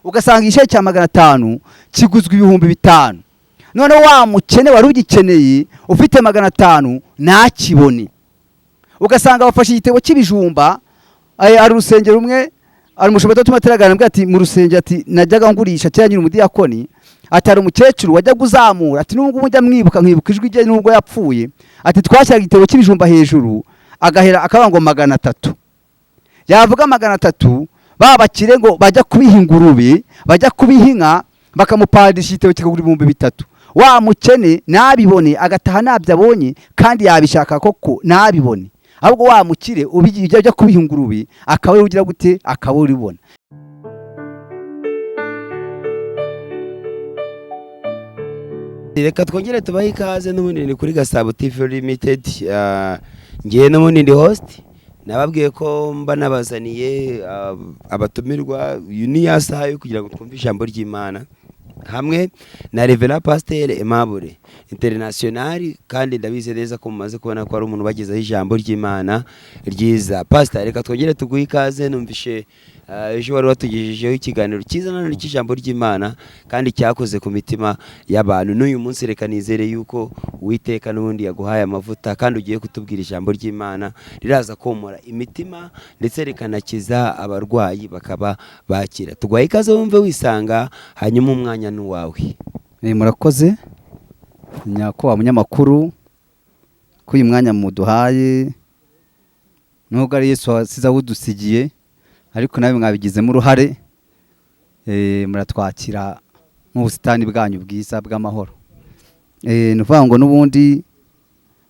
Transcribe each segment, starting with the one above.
Ugasanga igisheke cya 500 kiguzwe 5000. Noneho wa mukene wari ugikeneye ufite 500 ntakibone. Ugasanga bafashe igitebo cy'ibijumba. Hari urusengero rumwe, hari umushumba utuma ateraganira ati mu rusengero, ati najyaga ngurisha kera nyiri umudiyakoni, ati hari umukecuru wajyaga uzamura, ati nubwo ujya mwibuka nkibuka ijwi rye nubwo yapfuye, ati twashyiraga igitebo cy'ibijumba hejuru agahera akavuga ngo 300, yavuga 300 babakire ngo bajya kubiha ingurube, bajya kubiha inka, bakamupadisha igitebo kikagura 3000. Wa mukene nabibone, agataha nabyo abonye kandi yabishaka koko nabibone, ahubwo wa mukire ujya kubiha ingurube akaba ugira gute, akaba uribona. Reka twongere tubahe ikaze n'ubundi ni kuri Gasabo TV Limited. Ngiye n'ubundi ndi host, nababwiye ko mba nabazaniye abatumirwa. Uyu ni ya saha yo kugira ngo twumve ijambo ry'Imana hamwe na Reverend Pasteur Aimable International, kandi ndabizi neza ko mumaze kubona ko ari umuntu bagezaho ijambo ry'Imana ryiza. Pastor, reka twongere tuguhe ikaze. Numvishe ejo wari watugejejeho ikiganiro cyiza nanone cy'ijambo ry'Imana kandi cyakoze ku mitima y'abantu. N'uyu munsi reka nizere yuko Uwiteka n'ubundi yaguhaye amavuta kandi ugiye kutubwira ijambo ry'Imana riraza komora imitima ndetse rikanakiza abarwayi bakaba bakira. Tuguhaye ikaze wumve wisanga, hanyuma umwanya ni uwawe. Murakoze nyakubahwa munyamakuru ko uyu mwanya muduhaye, nubwo ari Yesu wasize awudusigiye ariko nawe mwabigizemo uruhare. Muratwakira mu busitani bwanyu bwiza bw'amahoro. Ni ukuvuga ngo n'ubundi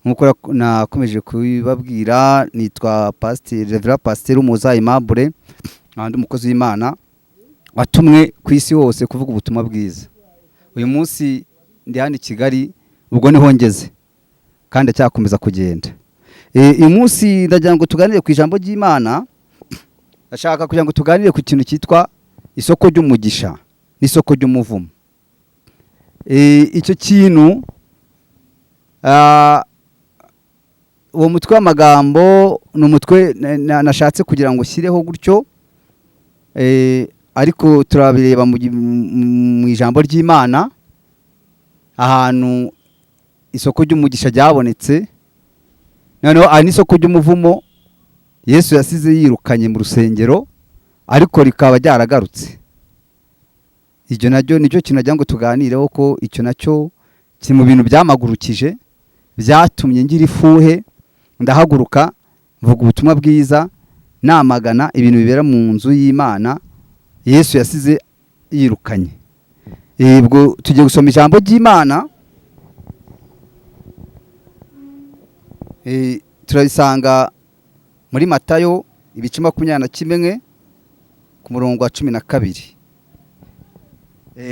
nk'uko nakomeje kubibabwira, nitwa Pasteur Reverend Pasteur Umuhoza Aimable, nkaba ndi umukozi w'Imana watumwe ku isi hose kuvuga ubutumwa bwiza. Uyu munsi ndi hano i Kigali, ubwo niho ngeze kandi ndacyakomeza kugenda. Uyu munsi ndagira ngo tuganire ku ijambo ry'Imana. Ndashaka kugira ngo tuganire ku kintu cyitwa isoko ry'umugisha n'isoko ry'umuvumo. Icyo kintu, uwo mutwe w'amagambo ni umutwe nashatse kugira ngo ushyireho gutyo, ariko turabireba mu ijambo ry'Imana ahantu isoko ry'umugisha ryabonetse. Noneho hari n'isoko ry'umuvumo Yesu yasize yirukanye mu rusengero ariko rikaba ryaragarutse. Ibyo nabyo nicyo kintu nagira ngo tuganireho, ko icyo nacyo kiri mu bintu byamagurukije, byatumye ngira ifuhe ndahaguruka mvuga ubutumwa bwiza, namagana ibintu bibera mu nzu y'Imana Yesu yasize yirukanye. Ubwo tugiye gusoma ijambo ry'Imana, turabisanga muri Matayo ibice 21 ku murongo wa 12.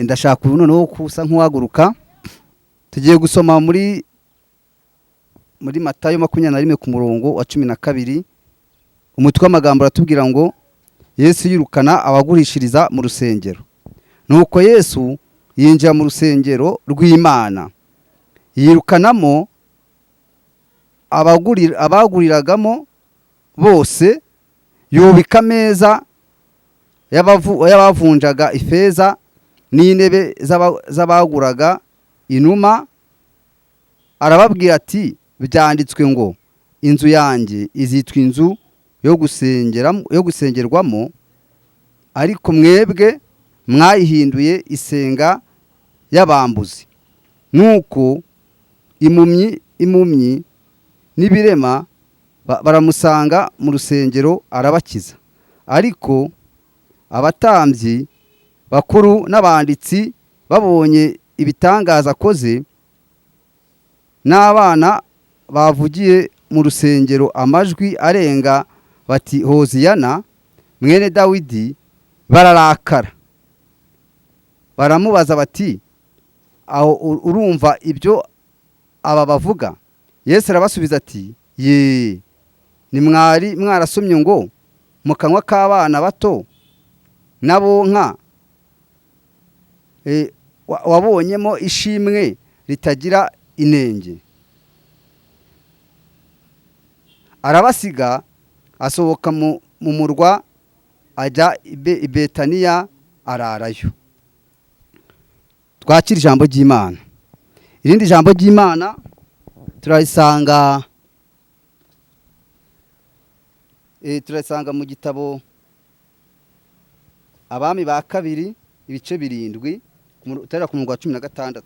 Ndashaka ubu noneho kusa nk'uhaguruka. Tugiye gusoma muri Matayo 21 ku murongo wa 12. Umutwe w'amagambo uratubwira ngo Yesu yirukana abagurishiriza mu rusengero. Nuko Yesu yinjira mu rusengero rw'Imana, yirukanamo abaguriragamo bose, yubika ameza y'abavunjaga ifeza n'intebe z'abaguraga inuma. Arababwira ati byanditswe ngo inzu yanjye izitwa inzu yo gusengerwamo, ariko mwebwe mwayihinduye isenga y'abambuzi. Nuko impumyi n'ibirema baramusanga mu rusengero arabakiza. Ariko abatambyi bakuru n'abanditsi babonye ibitangaza akoze, n'abana bavugiye mu rusengero amajwi arenga bati Hoziyana mwene Dawidi, bararakara. Baramubaza bati aho urumva ibyo aba bavuga? Yesu arabasubiza ati ye, ni mwari mwarasomye ngo mu kanwa k'abana bato n'abonka wabonyemo ishimwe ritagira inenge. Arabasiga asohoka mu murwa ajya i Betaniya ararayo. Twakira ijambo ry'Imana. Irindi jambo ry'Imana turarisanga turarisanga mu gitabo Abami ba kabiri ibice 7 utera ku murongo wa 16.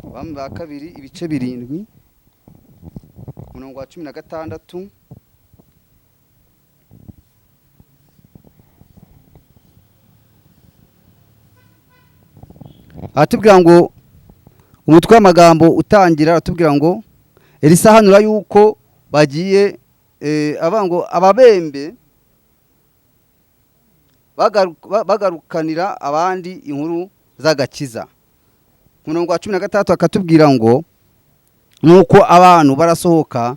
Abami ba kabiri ibice 7 umurongo wa 16. Aratubwira ngo umutwe w'amagambo utangira aratubwira ngo Elisa ahanura yuko bagiye avuga ngo ababembe bagarukanira abandi inkuru z'agakiza. Umurongo wa 13 akatubwira ngo nuko abantu barasohoka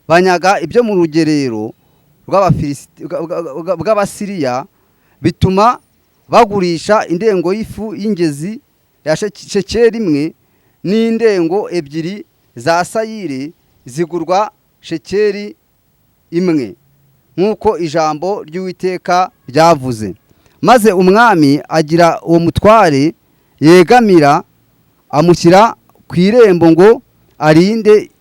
banyaga ibyo mu rugerero bw'Abasiriya, bituma bagurisha indengo y'ifu y'ingezi ya shekeri 1 n'indengo 2 za sayiri zigurwa shekeri 1, nk'uko ijambo ry'Uwiteka ryavuze. Maze umwami agira uwo mutware yegamira amushyira ku irembo ngo arinde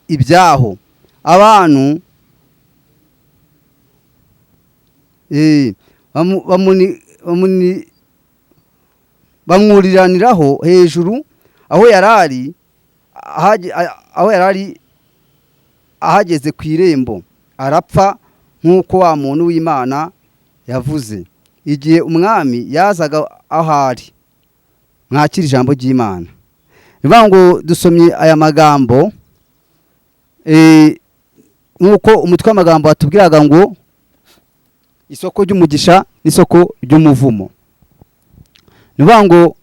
ibyaho. Abantu bamwuriraniraho hejuru aho yarari ahageze ku irembo, arapfa nk'uko wa muntu w'Imana yavuze igihe umwami yazaga ahari. Mwakira ijambo ry'Imana. Bivuga ngo dusomye aya magambo nk'uko umutwe w'amagambo watubwiraga ngo isoko ry'umugisha n'isoko ry'umuvumo. Bivuga ngo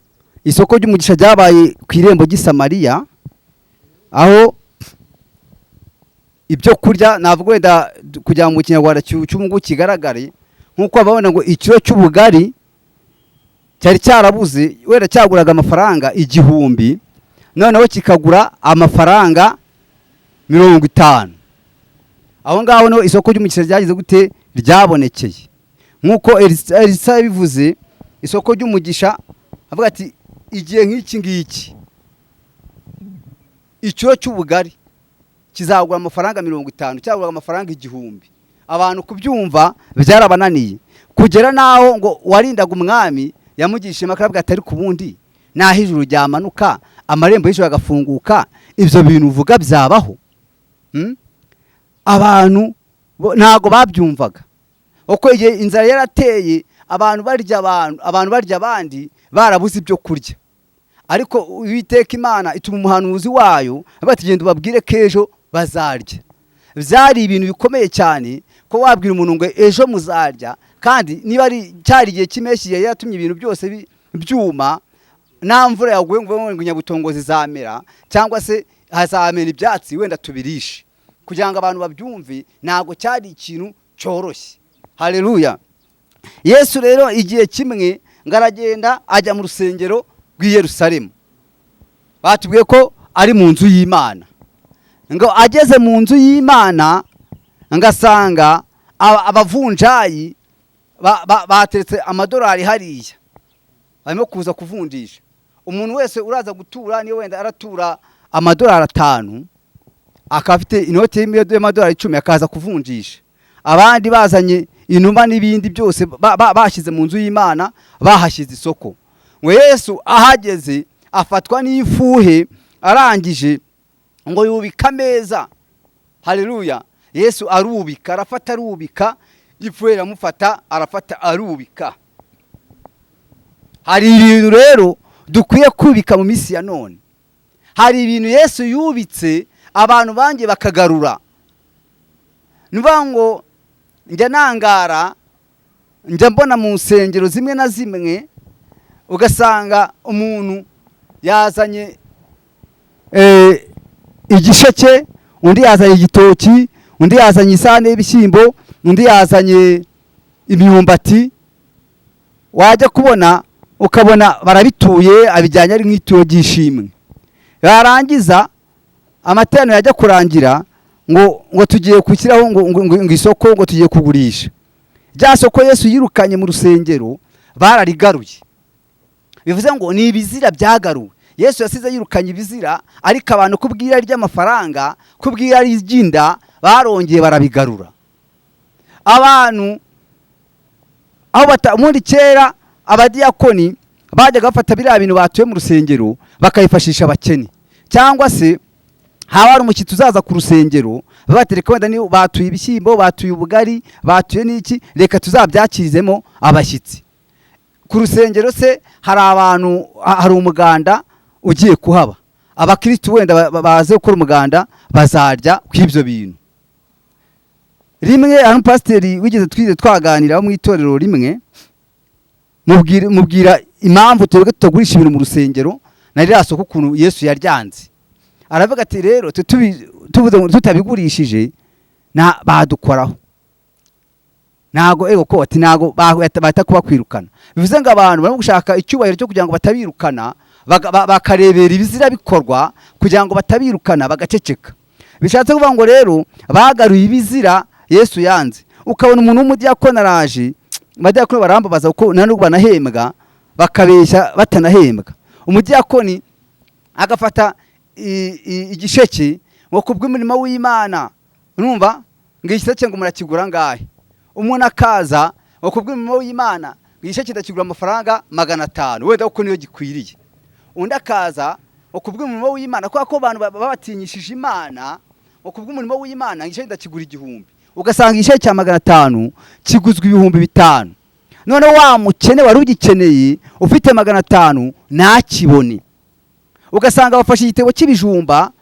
isoko ry'umugisha ryabaye ku irembo ry'i Samariya, aho ibyo kurya navuga wenda kugira ngo Kinyarwanda cy'ubu kigaragare, nk'uko babona ngo ikiro cy'ubugari cyari cyarabuze, wenda cyaguraga amafaranga 1000, noneho kikagura amafaranga 50. Aho ngaho no isoko ry'umugisha ryagize gute ryabonekeye. Nk'uko Elisa yabivuze, isoko ry'umugisha avuga ati igihe nk'iki ngiki ikiro cy'ubugari kizagura amafaranga 50, cyagura amafaranga 1000. Abantu kubyumva byarabananiye, kugera naho ngo warindaga umwami yamugisha makara atari kubundi naho ijuru ryamanuka amarembo y'ijuru agafunguka, ibyo bintu uvuga byabaho. Abantu ntago babyumvaga, uko igihe inzara yarateye abantu barya abantu barya abandi barabuze ibyo kurya. Ariko Uwiteka Imana ituma umuhanuzi wayo abatigenda ubabwire kejo bazarya. Byari ibintu bikomeye cyane ko wabwira umuntu ngo ejo muzarya, kandi niba ari cyari igihe cy'impeshyi yari yatumye ibintu byose byuma, nta mvura yaguye ngo nyabutongo zizamera cyangwa se hazamera ibyatsi wenda tubirishe, kugira ngo abantu babyumve, ntago cyari ikintu cyoroshye. Haleluya. Yesu rero igihe kimwe ngaragenda ajya mu rusengero rw'i Yerusalemu. Batubwiye ko ari mu nzu y'Imana. Ngo ageze mu nzu y'Imana ngasanga abavunjayi bateretse amadolari hariya, barimo kuza kuvunjisha. Umuntu wese uraza gutura niyo wenda aratura amadolari 5, akaba afite inoti y'amadolari 10 akaza kuvunjisha. Abandi bazanye inuma n'ibindi byose bashyize mu nzu y'Imana, bahashyize isoko. Ngo Yesu ahageze afatwa n'ifuhe, arangije ngo yubika ameza. Haleluya. Yesu arubika, arafata arubika, ifuhe iramufata, arafata arubika. Hari ibintu rero dukwiye kubika mu minsi ya none. Hari ibintu Yesu yubitse abantu banjye bakagarura. Nivuga ngo njya nangara Njya mbona mu nsengero zimwe na zimwe, ugasanga umuntu yazanye igisheke, undi yazanye igitoki, undi yazanye isahani y'ibishyimbo, undi yazanye imyumbati. Wajya kubona ukabona barabituye, abijyanye ari nk'ituro ry'ishimwe. Yarangiza amateraniro yajya kurangira, ngo tugiye gushyiraho ngo isoko, ngo tugiye kugurisha. Rya soko Yesu yirukanye mu rusengero bararigaruye. Bivuze ngo ni ibizira byagaruwe. Yesu yasize yirukanye ibizira, ariko abantu kubw'irari ry'amafaranga, kubw'irari ry'inda, barongeye barabigarura. Abantu aho bata ubundi kera abadiyakoni bajyaga bafata biriya bintu batuye mu rusengero bakabifashisha abakene, cyangwa se haba hari umushyitsi uzaza ku rusengero, babatereka wenda niba batuye ibishyimbo, batuye ubugari, batuye n'iki, reka tuzabyakirizemo abashyitsi ku rusengero. Se hari abantu, hari umuganda ugiye kuhaba, abakirisitu wenda baze gukora umuganda, bazarya ku ibyo bintu. Rimwe hari umupasiteri wigeze twize twaganira wo mu itorero rimwe, mubwira impamvu twebwe tutagurisha ibintu mu rusengero na ririya soko ukuntu Yesu yaryanze. Aravuga ati: "Rero twe tuvuze ngo tutabigurishije na badukoraho, ntago ego ko ati ntago bahita kubakwirukana." Bivuze ngo abantu barimo gushaka icyubahiro cyo kugira ngo batabirukana, bakarebera ibizira bikorwa kugira ngo batabirukana, bagaceceka. Bishatse kuvuga ngo rero bagaruye ibizira Yesu yanze. Ukabona umuntu w'umudiyakoni araje, abadiyakoni barambabaza kuko nta nubwo banahembwa, bakabeshya batanahembwa. Umudiyakoni agafata igisheke ngo kubw'umurimo w'Imana, urumva ngo igisheke ngo murakigura ngahe? Umuntu akaza ngo kubw'umurimo w'Imana, ngo igisheke ndakigura amafaranga 500 wenda kuko niyo gikwiriye. Undi akaza ngo kubw'umurimo w'Imana, kubera ko abantu babatinyishije Imana, ngo kubw'umurimo w'Imana igisheke ndakigura 1000. Ugasanga igisheke cya 500 kiguzwe 5000. Noneho wa mukene wari ugikeneye ufite 500 ntakibone. Ugasanga bafashe igitebo cy'ibijumba.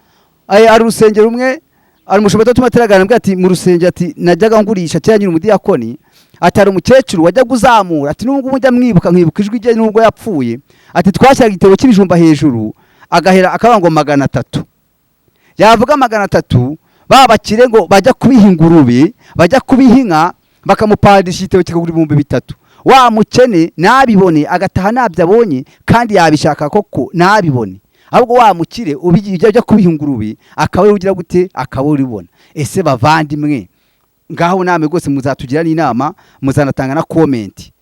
Hari urusengero rumwe, hari umushumba utuma teraganira, ati mu rusengero, ati najyaga ngurisha kera nyiri umudiyakoni, ati hari umukecuru wajyaga uzamura, ati n'ubu ngubu njya mwibuka, nkibuka ijwi rye nubwo yapfuye, ati twashyiraga igitebo cy'ibijumba hejuru, agahera akavuga ngo 300. Yavuga 300, ba bakire ngo bajya kubiha ingurube, bajya kubiha inka, bakamupadisha igitebo kikagura 3000. Wa mukene ntabibone, agataha ntabyo abonye kandi yabishaka koko, ntabibone. Ahubwo wa mukire ujya kubiha ingurube akaba ari ugira gute, akaba uribona. Ese bavandimwe, ngaho namwe rwose muzatugira n'inama, muzanatanga na comment.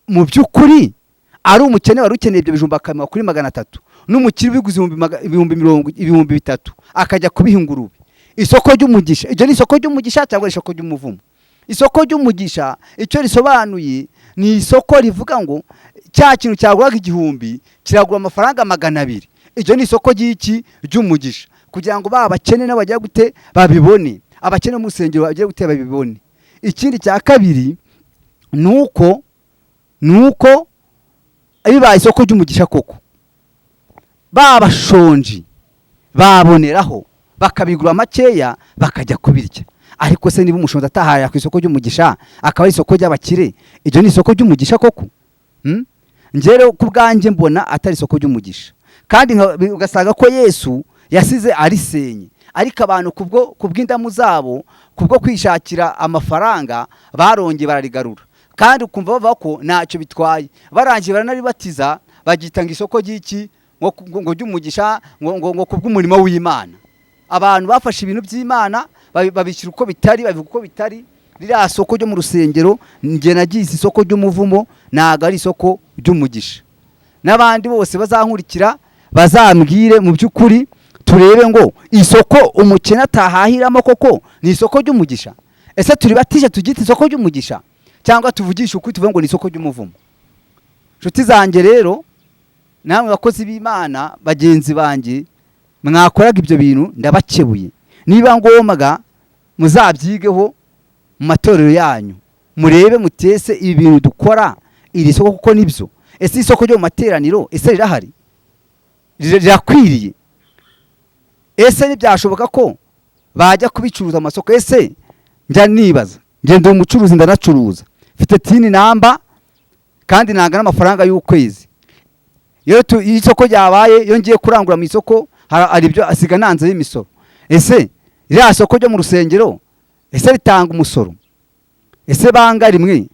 Mu by'ukuri ari umukene wari ukeneye ibyo bijumba akamuha kuri 300, n'umukire ubiguze ibihumbi mirongo 3000 akajya kubiha ingurube, isoko ry'umugisha, iryo ni isoko ry'umugisha cyangwa isoko ry'umuvumo? Isoko ry'umugisha icyo risobanuye ni isoko rivuga ngo cya kintu cyaguraga 1000 kiragura amafaranga 200. Iryo ni isoko ry'iki? Ry'umugisha, kugira ngo ba bakene nabo bajya gute babibone, abakene mu rusengero bajye gute babibone. Ikindi cya kabiri ni uko bibaye isoko ry'umugisha koko, ba bashonji baboneraho bakabigura makeya, bakajya kubirya. Ariko se niba umushonji atahahira ku isoko ry'umugisha, akaba ari isoko ry'abakire, iryo ni isoko ry'umugisha koko? Njye rero ku bwanjye mbona atari isoko ry'umugisha, kandi ugasanga ko Yesu yasize arisenye, ariko abantu kubwo kubw'indamu zabo, kubwo kwishakira amafaranga, barongeye bararigarura, kandi ukumva bavuga ko ntacyo bitwaye. Barangiye baranaribatiza, bagita ngo isoko ry'iki, ngo ry'umugisha, ngo kubw'umurimo w'Imana. Abantu bafashe ibintu by'Imana babishyira uko bitari, babivuga uko bitari. Ririya soko ryo mu rusengero njye nagize isoko ry'umuvumo, ntabwo ari isoko ry'umugisha. N'abandi bose bazankurikira bazambwire mu by'ukuri, turebe ngo isoko umukene atahahiramo koko ni isoko ry'umugisha? Ese turibatije tugite isoko ry'umugisha, cyangwa tuvugishe ukuri tuvuge ngo ni isoko ry'umuvumo? Nshuti zanjye rero, namwe bakozi b'Imana bagenzi banjye mwakoraga ibyo bintu, ndabakebuye. Niba ngombwa muzabyigeho mu matorero yanyu, murebe mutese ibi bintu dukora, iri soko kuko nibyo. Ese isoko ryo mu materaniro, ese rirahari? Rirakwiriye? Ese ntibyashoboka ko bajya kubicuruza mu masoko? Ese njya nibaza, ngenda umucuruzi, ndanacuruza, mfite Mfite TIN number kandi nanga n'amafaranga y'ukwezi. Iyo isoko ryabaye, iyo ngiye kurangura mu isoko, hari ibyo asiga nanze y'imisoro. Ese ririya soko ryo mu rusengero, ese ritanga umusoro? Ese banga rimwe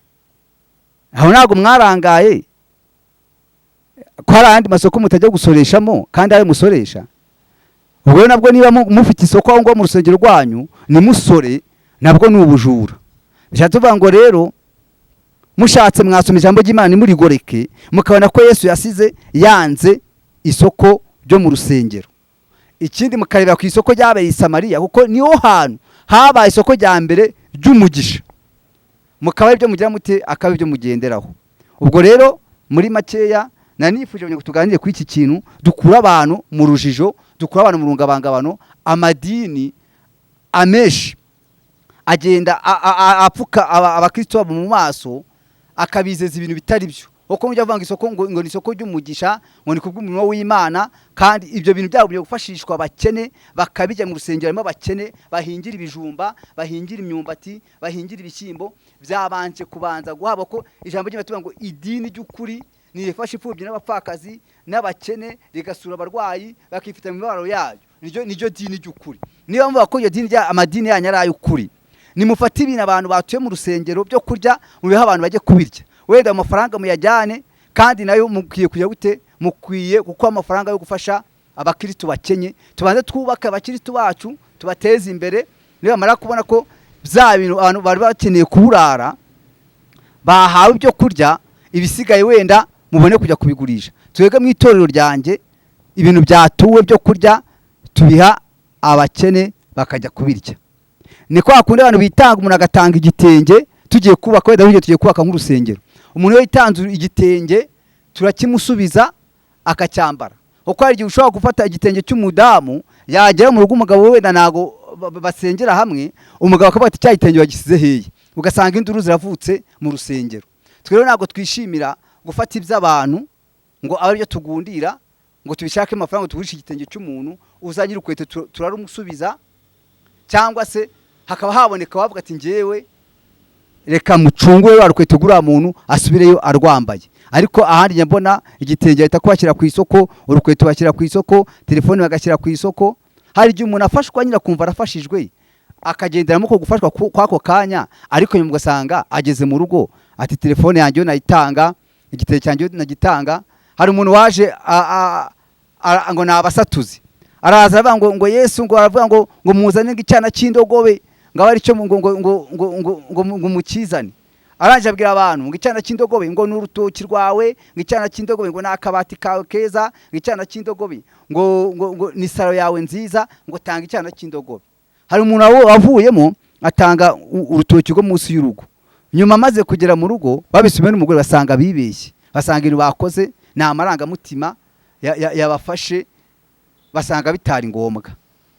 aho ntabwo mwarangaye ko hari ayandi masoko mutajya gusoreshamo kandi ayo musoresha? Ubwo rero nabwo niba mufite isoko aho ngaho mu rusengero rwanyu nimusore, nabwo ni ubujura. Bishatse kuvuga ngo rero mushatse mwasoma ijambo ry'Imana ntimurigoreke, mukabona ko Yesu yasize yanze isoko ryo mu rusengero. Ikindi, mukarebera ku isoko ryabereye i Samariya, kuko niho hantu habaye isoko rya mbere ry'umugisha, mukaba ibyo mugira mute, akaba ibyo mugenderaho. Ubwo rero muri makeya nari nifuje kugira ngo tuganire kuri iki kintu, dukure abantu mu rujijo, dukure abantu mu rungabangabano. Amadini amenshi agenda apfuka abakristo babo mu maso, akabizeza ibintu bitari byo, kuko mujya avuga ngo isoko ngo ni isoko ry'umugisha, ngo ni kubw'umurimo w'Imana, kandi ibyo bintu byabo byo gufashishwa abakene bakabijya mu rusengero. Harimo abakene bahingira ibijumba, bahingira imyumbati, bahingira ibishyimbo, byabanje kubanza guhabwa, ko ijambo ry'Imana tuvuga ngo idini ry'ukuri ni irifasha imfubyi n'abapfakazi n'abakene, rigasura abarwayi, bakifita mu mibabaro yayo, niryo dini ry'ukuri. Niba muvuga ko iryo dini rya amadini yanyu ari ay'ukuri, nimufate ibintu abantu batuye mu rusengero byo kurya, mubihe abantu bajye kubirya. Wenda amafaranga muyajyane, kandi nayo mukwiye kujya gute? Mukwiye kuko amafaranga yo gufasha abakristo bakenye. Tubanze twubake abakristo bacu, tubateze imbere. Nibamara kubona ko bya bintu abantu bari bakeneye kuburara bahawe ibyo kurya, ibisigaye wenda mubone kujya kubigurisha. Twebwe mu itorero ryanjye, ibintu byatuwe byo kurya tubiha abakene bakajya kubirya. Ni kwa kundi abantu bitanga, umuntu agatanga igitenge. Tugiye kubaka, wenda nk'igihe tugiye kubaka nk'urusengero, umuntu iyo yitanze igitenge turakimusubiza akacyambara, kuko hari igihe ushobora gufata igitenge cy'umudamu, yagera mu rugo umugabo we wenda ntago basengera hamwe, umugabo akavuga ati: "Cya gitenge wagisize hehe?" Ugasanga induru ziravutse mu rusengero. Twe rero ntabwo twishimira gufata iby'abantu ngo abe aribyo tugundira, ngo tubishake amafaranga, ngo tugurishe igitenge cy'umuntu. Uzagira urukweto turarumusubiza, cyangwa se hakaba haboneka wavuga ati: "Njyewe reka mucungure rwa rukweto rw'uriya muntu, asubireyo arwambaye." Ariko ahandi njya mbona igitenge bahita kubashyira ku isoko, urukweto bashyira ku isoko, telefone bagashyira ku isoko. Hari igihe umuntu afashwa nyine akumva arafashijwe, akagenderamo ko gufashwa kw'ako kanya, ariko nyuma ugasanga ageze mu rugo ati: "Telefone yanjye yo nayitanga, igitenge cyanjye yo nagitanga." Hari umuntu waje ngo ni abasatuzi, araza aravuga ngo Yesu ngo aravuga ngo muzane ngo icyana cy'indogobe, ngo abe aricyo ngo mukizane. Arangije abwira abantu ngo icyana cy'indogobe ngo ni urutoki rwawe, ngo icyana cy'indogobe ngo ni akabati kawe keza, ngo icyana cy'indogobe ngo ni salo yawe nziza, ngo tanga icyana cy'indogobe. Hari umuntu wavuyemo atanga urutoki rwo munsi y'urugo. Nyuma amaze kugera mu rugo, babisubiye n'umugore, basanga bibeshye, basanga ibintu bakoze ni amarangamutima yabafashe, basanga bitari ngombwa,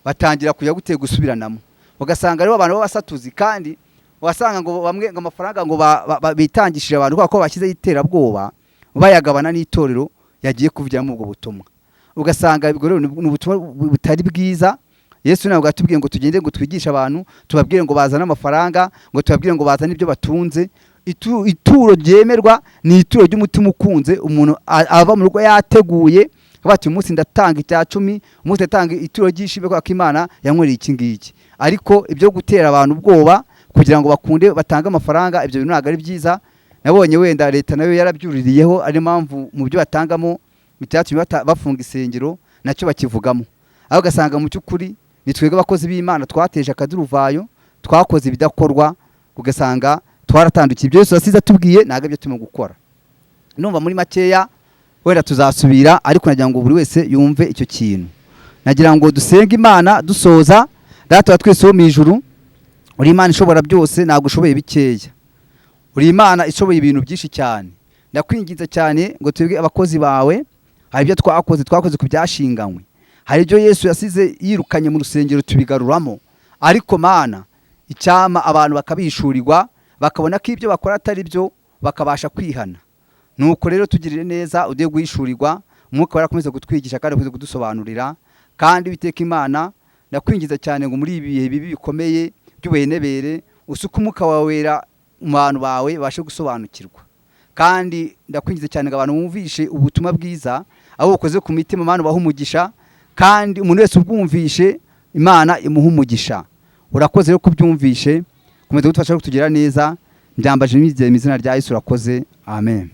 batangira kujya gutega gusubiranamo. Ugasanga rero abantu b'abasatuzi, kandi wasanga ngo bamwe ngo amafaranga ngo bitangishije abantu kubera ko bashyizeho iterabwoba, bayagabana n'itorero yagiye kuvugiramo ubwo butumwa. Ugasanga ubwo rero ni ubutumwa butari bwiza. Yesu ntabwo yatubwiye ngo tugende ngo twigishe abantu, tubabwire ngo bazane amafaranga, ngo tubabwire ngo bazane ibyo batunze. Ituro ryemerwa ni ituro ry'umutima ukunze. Umuntu ava mu rugo yateguye, akavuga ati: "Uyu munsi ndatanga icya cumi, umunsi ndatanga ituro ry'ishimwe kubera ko Imana yankoreye iki ngiki." Ariko ibyo gutera abantu ubwoba kugira ngo bakunde batange amafaranga, ibyo bintu ntabwo ari byiza. Nabonye wenda leta nayo yarabyuririyeho, ariyo mpamvu mu byo batangamo byatumye bafunga insengero nacyo bakivugamo. Aho ugasanga mu by'ukuri ni twebwe abakozi b'Imana twateje akaduruvayo, twakoze ibidakorwa, ugasanga twaratandukiye. Ibyo Yesu yasize atubwiye ntabwo ibyo turimo gukora. Numva muri makeya wenda tuzasubira, ariko nagira ngo buri wese yumve icyo kintu. Nagira ngo dusenge Imana dusoza. Data wa twese wo mu ijuru, uri Imana ishobora byose, ntabwo ushoboye bikeya, uri Imana ishoboye ibintu byinshi cyane. Ndakwinginze cyane ngo twebwe abakozi bawe, hari ibyo twakoze ku byashinganywe, hari ibyo Yesu yasize yirukanye mu rusengero tubigaruramo. Ariko Mana, icyama abantu bakabishurirwa, bakabona ko ibyo bakora atari byo, bakabasha kwihana. Nuko rero tugirire neza, ugiye guhishurirwa, Umwuka wera akomeze kutwigisha kandi akomeze kudusobanurira. Kandi Uwiteka Imana, ndakwingiza cyane ngo muri ibi bihe bibi bikomeye by'ubuhenebere, usuke Umwuka wawe wera. mu bantu bawe babashe gusobanukirwa. Kandi ndakwingiza cyane ngo abantu bumvishe ubutumwa bwiza, abo bukoze ku mitima, Imana ubahe umugisha, kandi umuntu wese ubwumvishe Imana imuha umugisha. Urakoze rero kubyumvishe, komeza kudufasha kutugira neza. Mbyambaje nizeye mu izina rya Yesu, urakoze, amen.